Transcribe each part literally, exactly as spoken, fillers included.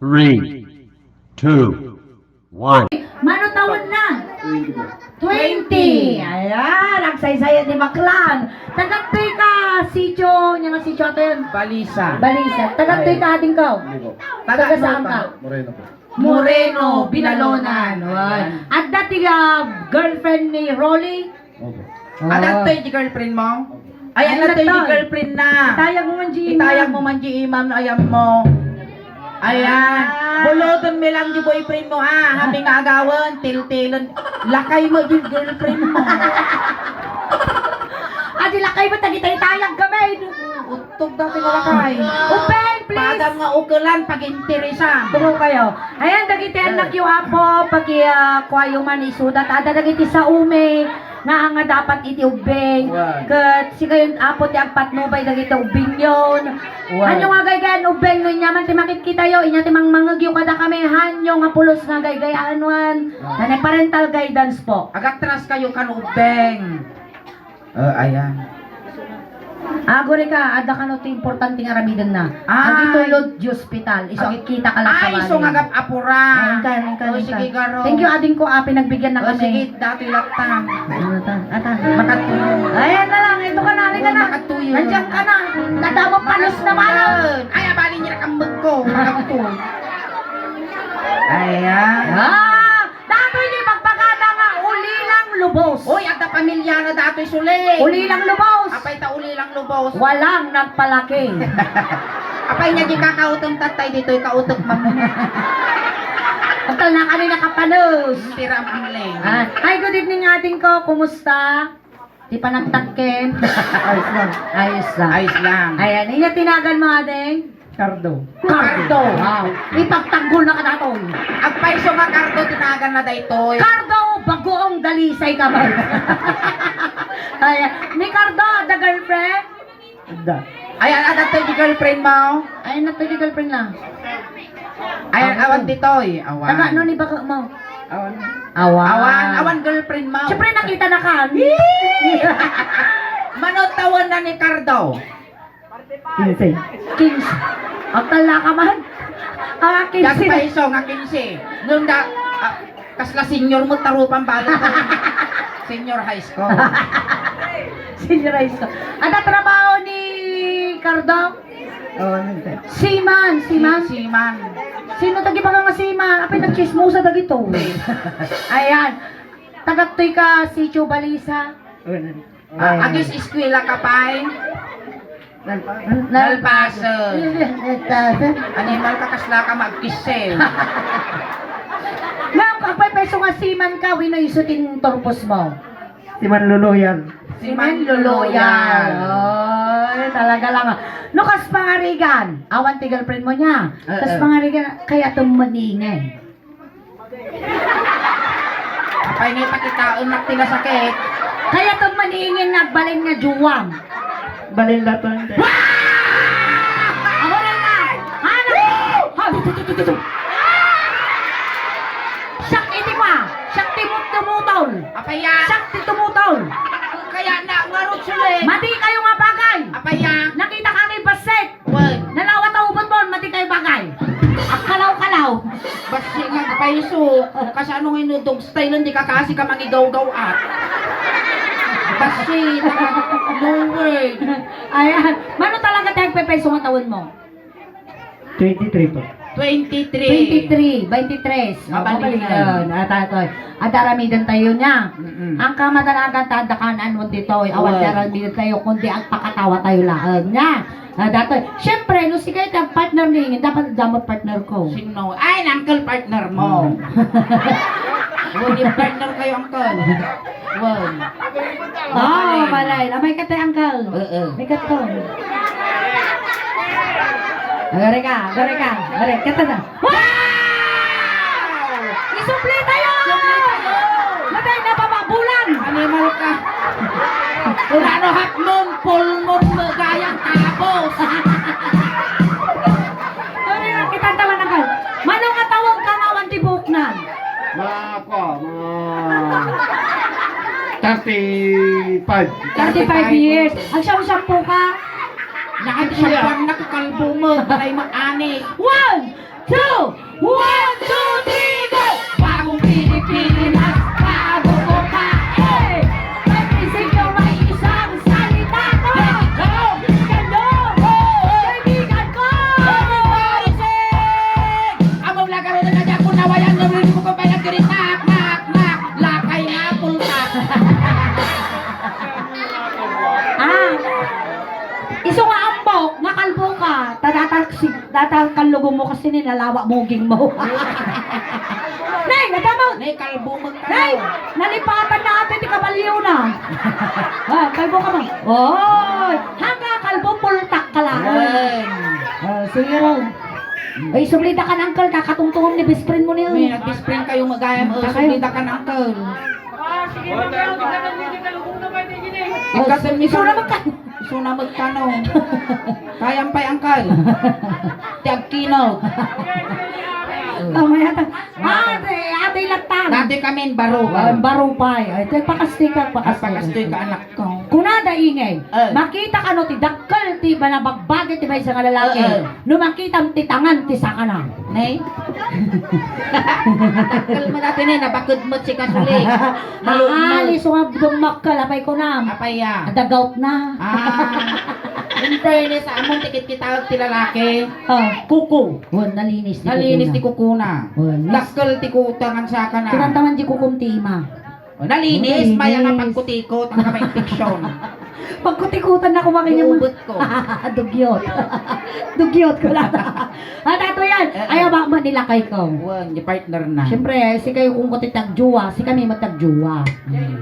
Three, two, one. Mano taon na? Twenty. Ayan, agsaysayat ni Baklang. Taga toy ka, sitio, nya nga sitio ato yan? Balisa. Balisa. Taga toy ka, ading ka? Taga saan ka? Moreno po. Moreno, Binalonan. Ayan. Adda ti, ah, girlfriend ni Rolly? Opo. Ah. Adda toy di girlfriend mo? Opo. Ay, adda toy di girlfriend na. Itayag mo man di imam. Itayag mo man di imam no ayam mo. Ayan. Ah. Bulodon mi lang di boyfriend mo, ha? Kami nga agawen, tiltilen. Lakay mo di girlfriend mo. Adi lakay mo, tagitay tayag kami. Uttog dati nga lakay. Ubeng, please. Padam nga ukelan, pag-interesan. Tulo kayo. Ayan, dagiti anak yo, Apo, paki, ah, kuayo man isuda. Adda dagiti saomi nga, nga dapat iti ubbing. Ket sikayon, Apo, ti agpatnubay dagiti ubbingyon. Ania nga agaygayan ubbing no ania man ti makitkitayo, ania ti mangmangegyo kadakami, ania nga pulos nga agaygayan wen. Parental guidance po. Agatras kayo kan ubbing. Ah, ayan. Agurika, adda kano ti importante nga aramidenna. Ay. Agitulod di ospital. Isu agkita ka lang. Ay, isu nga agap-apura. Ay, inkan, inkan, inkan. Sige, garo. Thank you, ading ko, ah, pinagbigyan na kami. Sige, dati latta. Ano ta? Ata. Makatuyo. Ayan na lang, ito ka na, halika na. Makatuyo. Nandiyan ka na. Nadamo panos na malam. Ay, abali niya na kambag ko. Makatuyo. Ayan. Ah! Datoy ni bagbaga nga ulilang lubos. Uy, adda pamilyana datoy suli. Ulilang lubos. Apay ta ulilang lubos. Walang nagpalaki. Apay nga di kakautom tatay ditoy kautok man. Agtal na kami nakapanos. Tira ang leng. Ah, hi, good evening, ading ko. Kumusta? Di pa nagtagken. Ayos lang. Ayos lang. Ayos lang. Ayan, ina tinagan mo, ading? Cardo. Cardo. Wow. Ipagtanggol na ka naton. Agpayso nga Cardo, tinagan na daytoy. Cardo, bagoong dalisay ka ba? Ayan. Ni Cardo, the girlfriend? Adda. Ayan, adda toy di girlfriend mo? Ayan na toy di girlfriend na. Ayan, awan ditoy. Awan. Taga ano ni baka mo? Awan. Awan. Awan, awan girlfriend mo. Siyempre, nakita na ka. Mano taon na ni Cardo? Kinse. Kinse. Agtal na ka man. Ah, kinse. Gas pa iso nga kinse. Nung da, ah, kasla senior mo, tarupan bala ko. Senior high school. Senior high school. Ada trabaho ni Cardo? Oh, ano yun? Seaman, seaman. Si-, seaman. Sino tagi pa nga seaman? Apay nagchismosa dagito. Ayan. Tagattoy ka, Sitio Balisa. Wala. Ah, agis eskwela ka pay? Nal-, nal-, nalpasen. Nalpasen. Animal ka, kasla ka magkisel. Nga, agpaypayso nga seaman ka, wenno isu ti turpos mo? Si Manluluyan. Si Manluluyan. Ay, talaga lang, ah. No, kas pangarigan, awan ti girlfriend mo niya. Eh, kas pangarigan, kayat met ingen. Apay nga ipakitaennak ti nasakit. Kayat met ingen nga agbalin nga juwam. Balin laton. Wah! Amo na nga! Ana! Ha! Tu, tu, tu, tu, tu! Siak iti kua! Siak ti mut-, tumutol! Apay a? Siak ti tumutol! Kayatna, ngarud suli! Madi kayo nga bagay! Apay a? Nakita ka ni Baset! Wen. Nalawa ta ubot mo, madi kayo bagay. Akkalaw-kalaw. Basi nga paiso. Kasano nga ino dog style, di ka kasi ka mangigaw-gaw, ah. Basi, naka-, no word. Ayan. Mano talaga ti agpaypayso nga tawen mo? Twenty-three po. Twenty-three. Twenty-three, twenty-three. Mabalin. Mabalin. At atoy. At aramiden tayo niya. Mm-mm. Ang kamadalagan ta, adda kaan-anuan ditoy. Awan ti aramiden tayo, kundi agpakatawa tayo laeng niya. Ah, datoy. Siyempre, no, sige, tag partner ni Ingin, dapat adda met partner ko. Sino? Ay, uncle partner mo. Hmm. Kundi partner kayo, uncle. Wen. Oh, malay. Amay ka tayo, uncle. Oo. May ka to. Agari ka, agari ka. Agari, kata na. Wow! Isubli tayo! Isubli tayo! Matay na bababulan! Animal ka. Kung ano, hapnon, pulmon, gayang tapos. Sorry, nakita naman ako. Mano nga tawag ka nga awan ti buhok na? Mga, ako, mga thirty-five. Thirty-five years. Agsamsampo ka? Nakasampuan na kakalbo mo, balay mo, ani. Wow! Two! One, two, three, go! Bagong Pilipinas, bago ko pa, eh! May prinsipyo, may isang salita ko! Let's go! Kaibigan nyo! Kaibigan ko! Everybody sing! Amo vlog, karon na dyan, kung nawayan, nalulunod ko pa yung diri, knock, knock, knock, lakay nga, pultak. Ah, isu nga ambok, nga kalbo ka, ta datal si Data kallugo mo kasi ni nalawa muging mo. Nay, nadamo! Nay, kalbo mo ka. Nay, nalipatan na ata ti kabalyo na. Ah, kalbo ka mo. Oy, hanga kalbo, pultak ka lang. Ay. Ah, sige ron. Ay, sublida kan uncle, kakatungtungom ni best friend mo niya. May nag-best friend kayo magayam, Hmm, oh, kayo. Sublida kan uncle. Ah, sige, mamaya, hindi ka nagmimigay, kalugong na ba, hindi, hindi? Ikaw, Isu na magka- Isu na magkano? Kayam pa'y angkal. Ti agkinog. Oh, may ata. Ah, ate, ate, laktang. Dati kami baro, Ah, baro. Baro pa'y. Ay, te, pakastoy ka, pakastoy. Pakastoy ka, anak ko. Kunada ingay. Eh. Makita kano ti dakkel ti banabagbagi ti maysa nga lalaki. Eh, eh. No makitam ti tangan ti sakana. Nay? Dakkel mo dati, nay, nabaked met si Kasuli. Malugmod. Maali, so nga dummakkel, apay kunam. Apay ya? Adda gout na. Ah. In fairness, amon ti kitkitaek ti lalaki. Ah. Kuko. Wen, nalinis ti Nalinis ti kukuna. Kukuna. Wen, nas- Dakkel ti kutangan sakana. Kinantaman di kukum ti ima. O, nalinis, Nalinis. Maya nga pagkutikot, ang kamay infection. Pagkutikutan na kumakin yung Uubot ko. Dugyot. Dugyot ko lang. Ah, tato yan. Eh, Ay, eh. Aba, manilakay ko. Wan, di partner na. Siyempre, si kayo kung kuti tagjuwa, si kami matagjuwa. Hmm.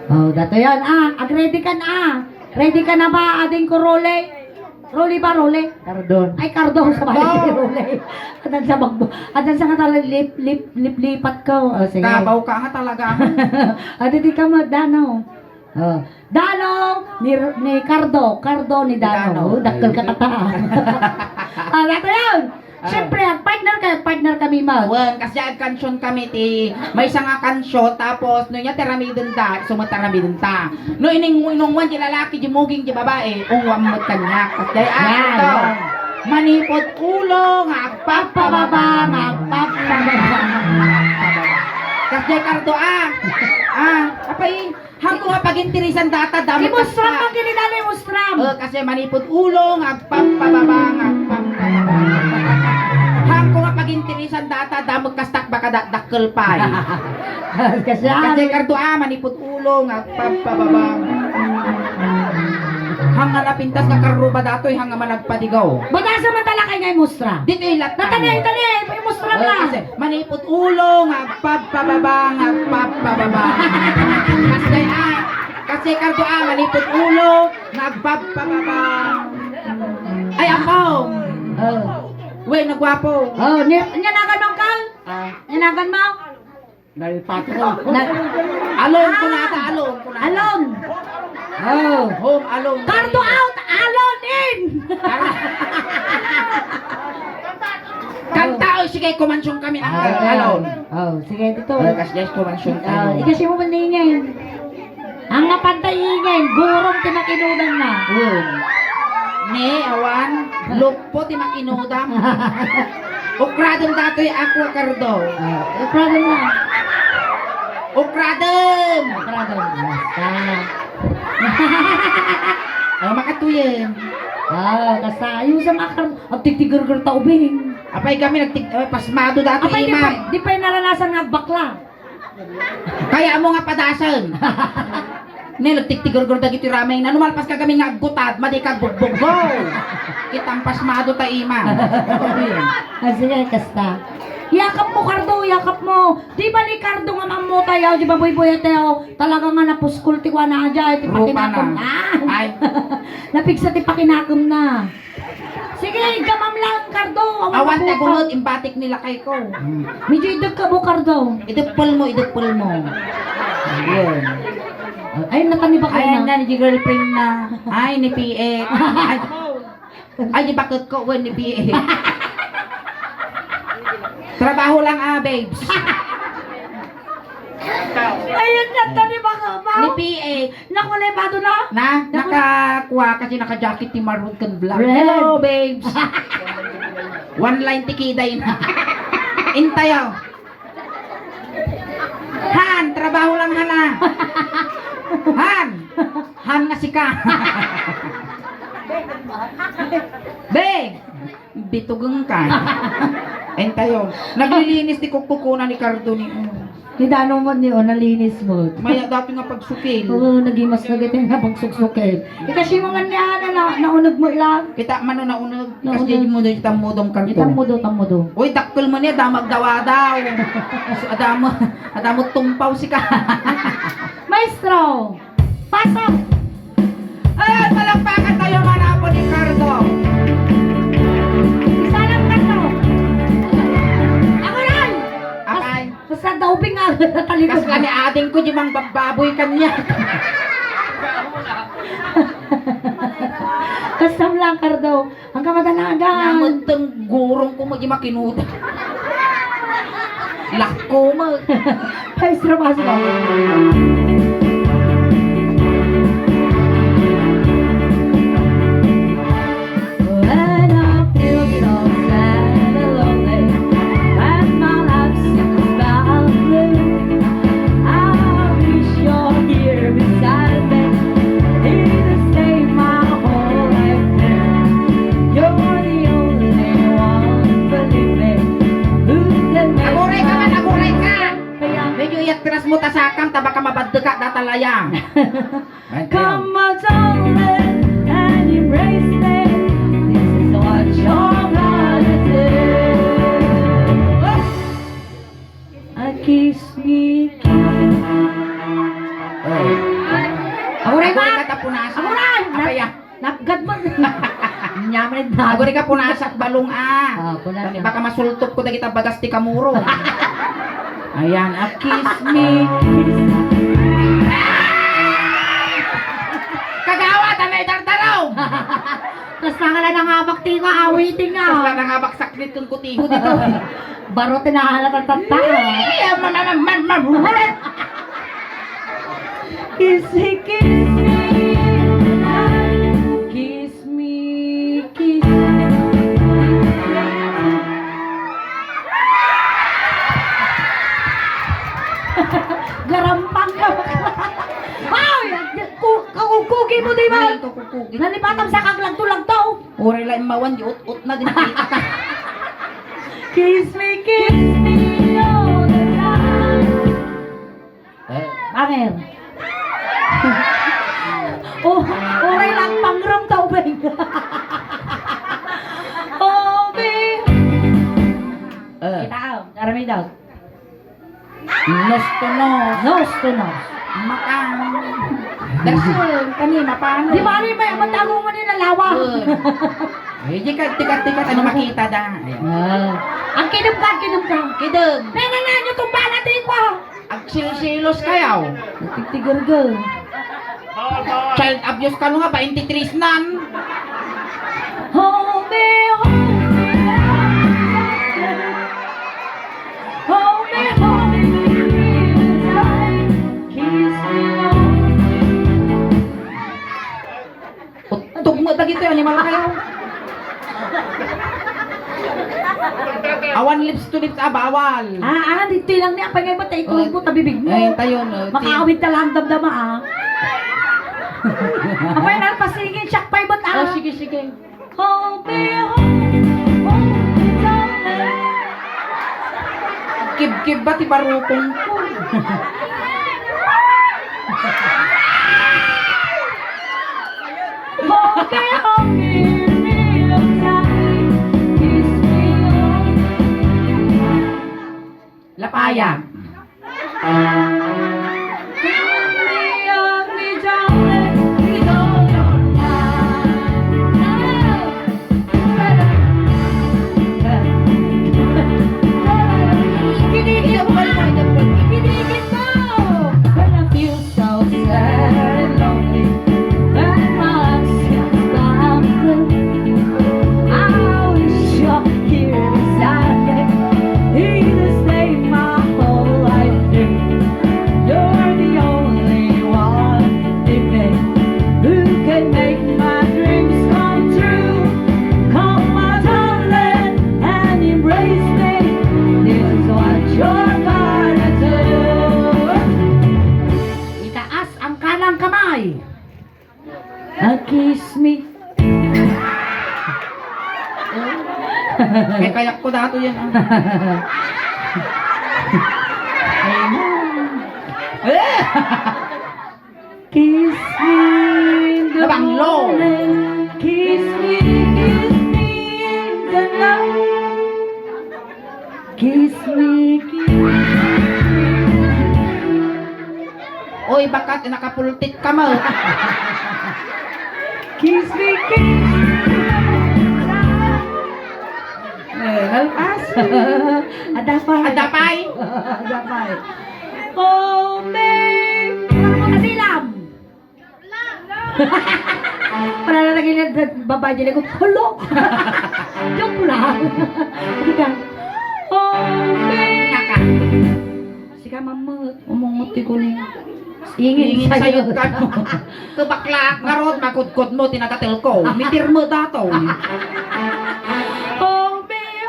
Oh, dato yan. Ah, ag-ready ka na. Ready ka na ba, ading ko, Rolly? Rolly ba, Rolly? Cardon. Ay, Cardon, sa bahay ni Rolly. Adan sa bagbo. Adan sa nga tala lip, lip, lip, lipat ka. Oh, sige. Kabaw ka nga talaga. Adi di ka mo, Dano. Oh. Dano, ni, ni Cardo. Cardo ni Dano. Dano. Oh, dakkel ka tata. Ah, dato yun. Ah. Siyempre, ag-partner ka, partner kami, Mag. Wen, kasi agkansion kami ti maysa nga kansion, tapos no nya ti aramidenda, isu met ti aramidenta. No ining-, inungwan ti lalaki, ti muging ti babae, ungwan met kaniak. Kas day, ah, Yan, ito. Yan. Manipud ulo nga agpapababa, nga agpapababa. Kas day, Cardo, ah. Ah, apay, Hangko nga pagintirisan data, damo Imustram kasta. Mo, kinidali, imustram. Eh, kasi manipud ulo nga agpapababa, nga agpapababa. Hangko nga pagintirisan data, damo kastak baka dakdakkel pay. Kasi Kasi ano? Cardo, ah, manipud ulo nga agpapababa. Hanga napintas nga karruba datoy, hanga managpadigaw. Batasan man talakay nga imustra. Ditoy lat. Natanay, tanay, imustra Eh, ka. Kasi Manipud ulo nga agpabpababa, nga agpabpababa. Kasi, ah, kasi Cardo, ah, manipud ulo nga agpabpababa. Ay, apo. Oh. Wey, nagwapo. Oh, ni-, nyanagan mo, Kal? Ah. Nyanagan mo? Nalipatan ko. Na- Alone ko na ata, alone ko na. Alone. Oh. Home alone. Cardo out, alone in. Kanta, o sige, kumansyon kami ng Ah, alone. Oh, sige, dito. Ay, kas guys, kumansyon Ah, tayo. Ikasi mo man ingay. Ang napantay ingay, gurong ti makinudan na. Yun. Ni, awan, lukpo ti makinudam. Ukradem datoy aqua, Cardo. Ah, ukradem na. Ukradem! Ukradem. Basta. Ah, makatuyen. Ah, basta. Ayusan nga, Cardo. Agtigtigerger ta ubing. Apay kami, nagtig-, eh, pasmado dati, Apay, di imam. Pa, di pa naranasan nga agbakla. Kaya mo nga padasen. Ne, nagtigtigerger dagiti ramay na. Numalpas ka kami nga aggutad, madi ka agbugbugbo. Kitang pasmado ta ima. Ah, sige, kasta. Yakap mo, Cardo, yakap mo. Di ba ni Cardo nga mammo tayo, di ba buybuya tayo? Talaga nga napuskol ti kuana, adya, ti Rupa pakinakem na. Ah! Ay. Napigsa ti pakinakem na. Sige, gamam lang, Cardo. Awan Awan ti agumet, imbatik ni lakay ko. Medyo idek ka mo, Cardo. Ideppel mo, ideppel mo. Ayun. Ay, natani ba kayo Ayan na? Na, ni girlfriend na. Ay, ni P A. Ay, ay, di bakit ko, wen, ni P A. Trabaho lang, ah, babes. Ayun na, tani ba ka ba? Ni P A. Nakulay ba doon, ah? Na, Nakul- nakakuha kasi naka-jacket ti maroon kan black. Red. Hello, babes. One line ti kiday na. Intayo. Han, trabaho lang, Han, ah. Han. Han nga sika. Be, bitugeng ka. Intayo. Naglilinis ti kukkukuna ni Cardo ni. Ni Dano mo ni, o, nalinis mo. Maya dati nga pagsukil. Oo, nagimas na kita nga pagsuksukil. Ikasi mo man nga, ano, na, naunag mo lang. Kita man o naunag. Naunag. Kasi di mo na itang mudong kanto. Itang mudo, itang mudo. Uy, dakkel man niya, damag dawa daw. Adamo, adamo tumpaw si ka. Maestro! Pasok! Ayan, palakpakan tayo, mga apo ni Cardo. Isa lang ka to. Ako lang! Apay. Basta daw pinga-, talikod. Kas kami ading ko, di mang bababoy kanya. Kasam lang, Cardo. Ang kamadalagan. Namateng gurong ko mo di makinuda. Lako mo. Maestro Pasco. When I feel so sad and lonely, and my life seems boundless, I wish you're here beside me. It'll stay my whole life there. You're the only one for me who can make Aguray ka man, aguray ka! Kaya medyo iyat piras mo tasakam, ta baka mabadde ka, datalaya. Come, my darling, and embrace me. This is what you're gonna do. A kiss me, kiss. Oh. Aguray, Aguray ma! Ka tapunasan. Aguray! Apaya. Napgad mo. Nyaman na. Aguray ka punasak balong, ah. Ah, punasak. Baka masultop ko dagita bagas ti kamuro. Ayan, a kiss me, kiss. Kagawa, ta may dardarong. Tas nangala nangabak ti nga, awiting nga. Tas nangabak saklit kung kutiho dito. Baro ti nahalat ang tata. Eh, ma-, ma-, ma-, ma-, ma-, Kiss me, kiss me, kiss me, kiss me. Garampang ka. Ay, ku-, kakukugi mo, di ba? Ay, kakukugi. Nalipatan sa kaglagto-lagto. Uri la imawan, di ut-ut na, di nakita ka. Kiss me, kiss me all the time. Eh. Banger. Oh, oray lang pangrum ka, ubay. Oh, babe. Eh. Kita, oh, karami daw. Nos to nos. Nos to nos. Makang. Dasol, kani, mapano? Di ba, ni may matago mo ni nalawa? Eh, di ka, tika, tika, ano makita da? Ayan. Ah. Ang kidum ka, ang kidum ka. Kidum. Nene, nene, tumba na, di ko. Agsilsilos kayaw. Tigtigarga. Child abuse ka no nga, baintitres nan. Hold me, hold me, hold me, hold me tight. Kiss me, hold me. Uttog mo dagitoy animal kayo. Awan lips to lips, ah, bawal. Ah, ah, dito lang ni apay nga iba, ta ikulog mo, ta bibig mo. Ay, tayo, no. Makaawit ka lang, damdama, ah. Apay na, pasingin, siya pa ibat, ah. Oh, sige, sige. Hold me, hold me, hold me, darling. Kibkib ba ti barukong ko? Hold me, hold me, real tight. Kiss me, hold me. Lapaya. Hold me, hold me, darling, with all your might. Ikiligin mo, ikiligin mo. When I feel so sad and lonely, when my life seems boundless, I wish you're here beside me. It'll stay my whole life here. A kiss me. Kay kayak ko dato yan, ah. Ay, no. Eh! Kiss me in the Nabanglo. Morning. Kiss me, kiss me in the night. Kiss me, kiss me. Oy, bakat nakapultit ka mo. Kiss me, kiss me. Eh, nalpas. Adda pay. Adda pay. Adda pay. Oh, babe. Ano mo kadilam? Para na lagi na babae dyan ako, "Hala!" Joke lang. Hindi ka. Oh, babe. Sika, mama. Umungot ti kuning. Ingin Ingin sayo. Sayo ka. Kabakla, ngarod, makudkod mo, tinagatel ko. Mitir mo dato. Oh, babe.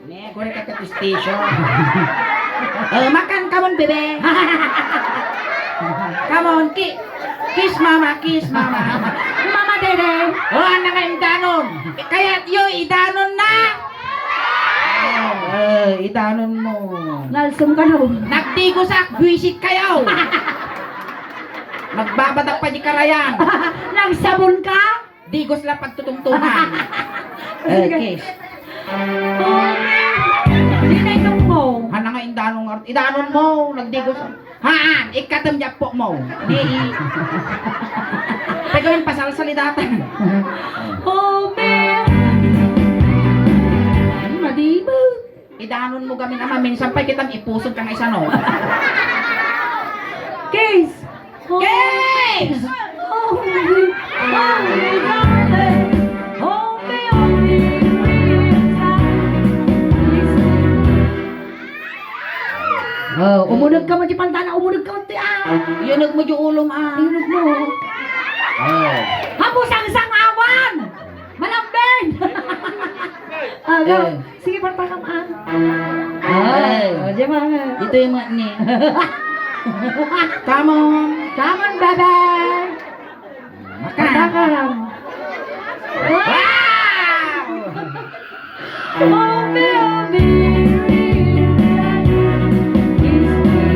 Ne, gore ka kat station. Oh, makan, come on, bebe. Come on, ki-, kiss mama, kiss mama. Mama dede. Oh, ano nga indanon? Kaya yo, idanon na. Eh, idanon mo. Nalsem ka, no? Nagtigosak, buwisit kayo. Nagbabadak pa di karayan. Nagsabon ka? Digos lang pagtutungtungan. Sige. Okay. Oh, dinay mo. Hana nga indanon nga, idanon mo, nagdigos. Haan, ikatem di apo mo. Ni, i-, Pagawin pasalsalidatan. Oh, man. Madiba. Idanon mo gamin, ama, minsan pa'y kitang ipusod ka nga isano. Kiss! Kiss! Oh, oh, darling. Oh, baby, real time. Oh, umuneg ka mo di pantana, umuneg ka mo ti, ah. Iuneg mo di ulom, ah. Iuneg mo. Oh. Hapo sang sang awan! Malambing! Ah, go. Eh. Sige, pagpakam, ah. Ay. Oh, di ba? Ito yung mga ni. Come on. Come on, baby. Makan. Pagpakam. Wow! Oh, baby. Kiss me.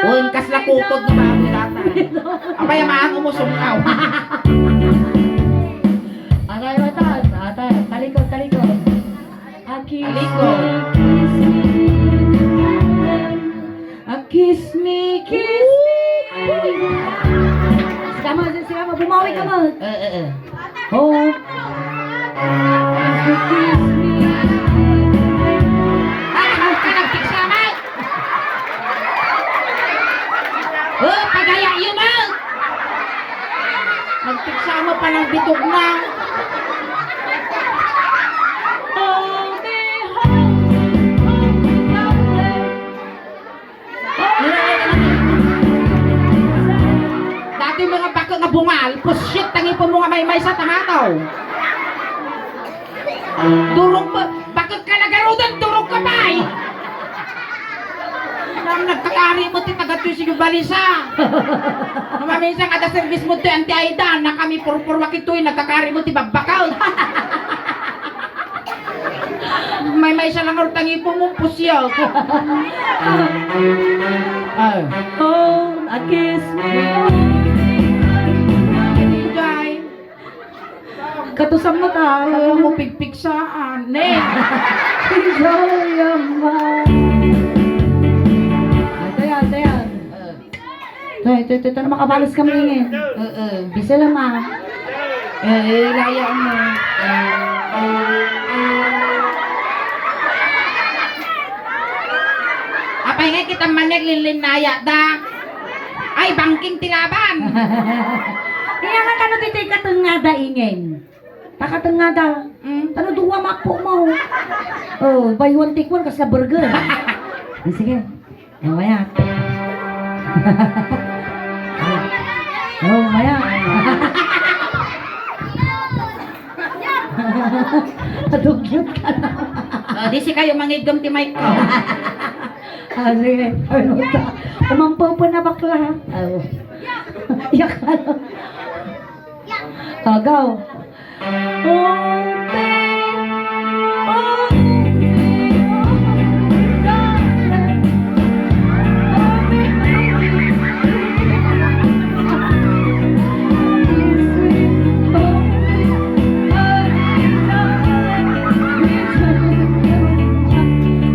Uy, kasla kukod nga baboy data. Apay, amaan, umusong ka. Atay, atay, atay. Talikod, talikod. A kiss me, kiss me. A kiss me, kiss me. Sige, ma, sige, ma, bumawi ka, ma. Eh, eh, eh. Oh. Kiss me. Ah, ka nagtiksa mo? Oh, pagaya yun, ah! Nagtiksa mo pa ng bitog na. Oh, the hope of the Dati mga baka nga bungal, pusyet, tangipo mo nga maymaysa, tangataw. Durog pa, bakit ka nagarudan, durog ka pa eh. Nang nagkakari mo ti taga Tuis yung balisa. Maminsan kada service mo ti Auntie Aida, na kami purpurwak itoy, nagkakari mo ti babbakaw. Maymaysa lang orta nga ipumumpos yaw. Ah. Oh, a kiss me. Jai. Katusam mo ta. Ano mo pigpigsaan? Ne. Enjoy your mind. Ayan, ayan. Ito, ito, ito, ito na makabalos kami ngayon. Oo. Bisa lang, ma. Eh, eh, laya mo. Apay nga kita manik linlinaya da. Ay, bangking ti laban. Kaya nga, ano, dito ikatengada ingen. Pakatengada. Mm. Ano, duwa mapo mo? Oh, buy one, take one, kasla burger. Eh, sige. Oh, maya. Oh, maya. Adugyot ka na. Oh, di si kayo mangigom ti mic ko. Ah, sige. Ano ta? Umampo po na bakla, ha? Aw. Yak ka lang. Agaw.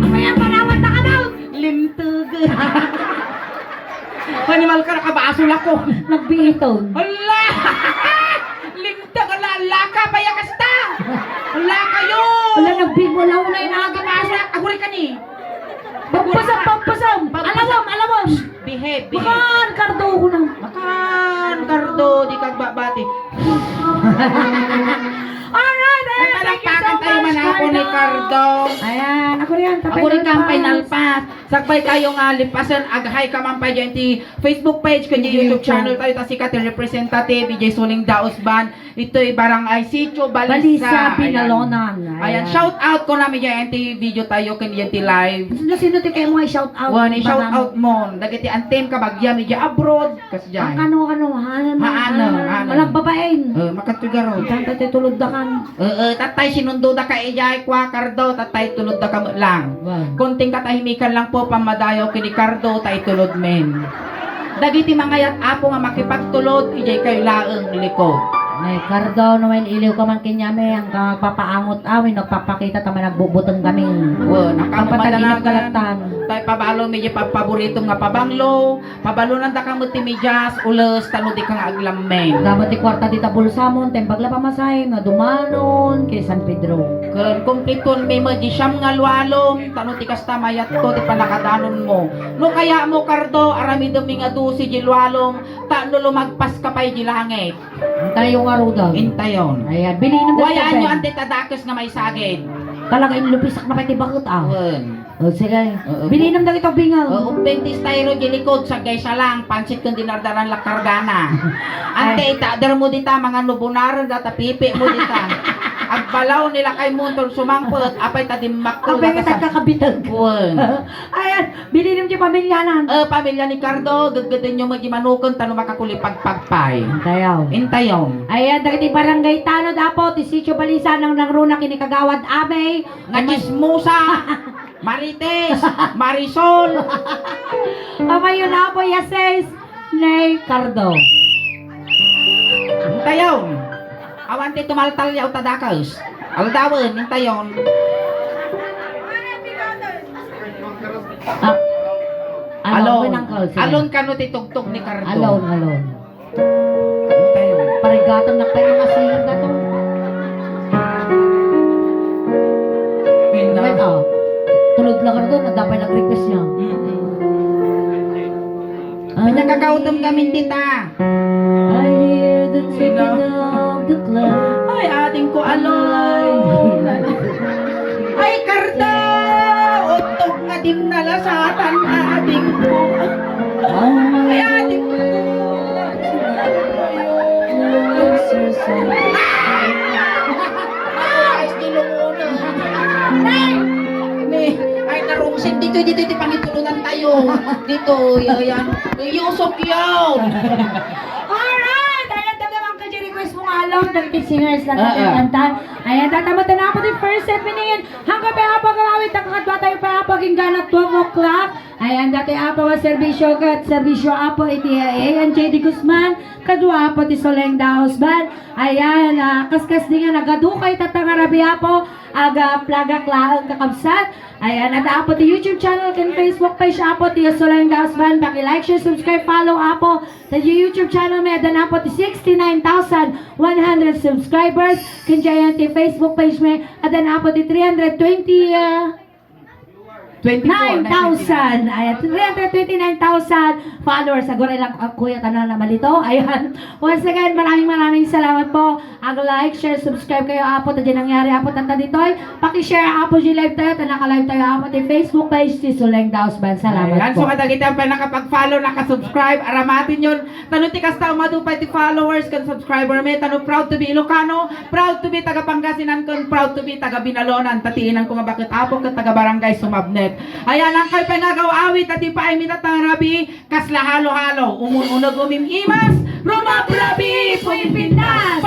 Ang kaya panawat na ka daw! Limtug. Panimal ka, nakabasol ako. Nagbiitog. Hala! Limtug, hala, hala ka, paya kasta! Hala kayo! Hala, nagbiit mo, hala, unay na aga, Nakabasol ako, aguri ka ni. Pampasam, pampasam! Pampasam. Alawam, alawam! Behave, behave. Makan, Cardo ko na. Makan, Cardo, di ka agbabati. Alright, ayan, thank you so much, Cardo. Ay, palakpakan tayo manapon ni Cardo. Ayan, ako rin, Ako rin, Kapay Nalpas. Sakbay tayo nga lipasen, ag-hi ka man pay diay ti Facebook page, ken diay YouTube channel tayo, ta sika ti representative, diay Suling Daos Band, itoy Barangay Sitio Balisa. Balisa, ayan. Binalonan. Ayan, ayan. Shout out ko namin diay ti video tayo, ken diay ti live. Sino, sino ti kaya mo ay shout out? Wen, i-shout out mo dagiti antim kabagiam idiay abroad, kas diay. Ang kano, kano, ha? Maano, ano? Malagbabain. Eh, makatugaro. Tanta ti tulod da kan. Ee, tatay, sinundoda ka idiay, kua, Cardo, tatay, tulodda ka met lang. Wen. Konting katahimikan lang po, pammadayaw ken ni Cardo, ta itulod men. Dagiti mangayat, Apo, nga makipagtulod, idiay kayo laeng likod. Ne, Cardo, no main-iliw ka man kaniami, ang ka magpapaangot, aw, wenno agpapakita ta managbubuteng kami. Wen, nakam-, Pampatag-inap madanagan, kalatan. Tay, pabalom idiay pagpaboritom nga pabanglo, Pabalonandaka met ti medias, ules, tano dika nga aglammeng. Gapu ti kuarta dita bulsamon, ta imbag la pamasahe nga dumanon ken San Pedro. Ken kumpletuenmi met diay siam nga lualom, tano ti kasta mayatko ti pannakadanonmo. No kayatmo, Cardo, aramidemmi nga dose diay lualom, tapno lumagpaska pay diay langit. Intayo ngaruden. Intayon. Ayan, bilinenmo. Wayaanyo, ante, ta dakes nga maisagid. Talaga, inlupisak na pay ti baket, ah. Wen. O, sige. Oo, bilinam dagiti ubingam. Oo, ubing ti estayro di likod, saggay sa lang, pansit ken dinardaran la kargana. Ante, ay, itader mo dita, mga nubunaren, data pipi mo dita. Agbalaw ni lakay mo, ton sumangpet, apay ta dimmakkel. Apay nga ta kakabiteg. Wen. Ayan, bilinam di pamilyanan. Eh, pamilya ni Cardo, gedgedenyo mo di manuken, tano makakulipagpagpay. Intayaw. Intayaw. Ayan, dagiti barangay tanod, Apo, ti Sitio Balisa, nangnangruna ken ni Kagawad Amey. Nga chismosa. Marites, Marisol. Kamayon, Apo, yases, ni Cardo. Intayon. Awan ti tumaltalyaw ta dakes. Aldawen, intayon. Ah, alone. Alone, uncle, sige. Alone kano ti tugtog ni Cardo. Alone, alone. Parigatan na kayo nga singer na to. Ay, na. Wait, oh. Tulod lang ka na doon, ang dapat nag-request niya. Mm-mm. Ah. Pinagkakautom kami, tita. I hear the ticking of the clock. Ay, ading ko, alone. Ay, Cardo! Untog nga dimnalasatan, ading ko. Ay, ading ko. Ay, dilungunan. Ni, ay, narungsit dito, dito, dito, pangitulunan tayo. Dito, ayan. Yusok yun. Alright! Ayan, dagdagan ko di request mo nga alone. Dagiti singers lang. Ah, ah. Ayan, tatama tayo na po the first set, meaning Hanggang pay, Apo, agawid, nakakadwa tayo pay, Apo, agingga na twelve o'clock. Ayan, dati, Apo, nga serbisyo ket serbisyo, Apo, iti A and J D Guzman, kadua, Apo, ti Soleng Daos Band. Ayan, ah, kaskas di nga nagadukay tatta nga rabii, Apo, aga plagak laeng, kakabsat. Ayan, adda, Apo, ti YouTube channel ken Facebook page, Apo, ti Soleng Daos Band. Paki-like, share, subscribe, follow, Apo, ti YouTube channel mi, adda, Apo, ti sixty-nine thousand one hundred subscribers. Ken diay ti Facebook page mi, adda, Apo, ti three hundred twenty, ah, Twenty-four, nine thousand. Ayan, three hundred twenty-nine thousand followers. Aguray lang, ah, kuya, tanan na malito. Ayan. Once again, maraming, maraming salamat po. Ag-like, share, subscribe kayo, Apo, ta di nangyari, Apo, tanta ditoy. Paki-share, Apo, di live tayo, ta naka-live tayo, Apo, ti Facebook page, ti Soleng Daos Band. Salamat po. Ayan, so, kadagiti ang nakapag-follow, naka-subscribe, aramatin yun. Tano ti kasta, umadu pay ti followers ken subscriber mi. Tano proud to be Ilocano, proud to be taga Pangasinan, ken proud to be taga Binalonan. Ta ti inangko nga baket, Apo, ket taga Barangay Sumabnet. Ayan, ang kayo pay nga agaw-awit, adi pay mi tatang rabi, kasla halo-halo, umun-uneg umim-imas, rumabrabi, pumimpintas.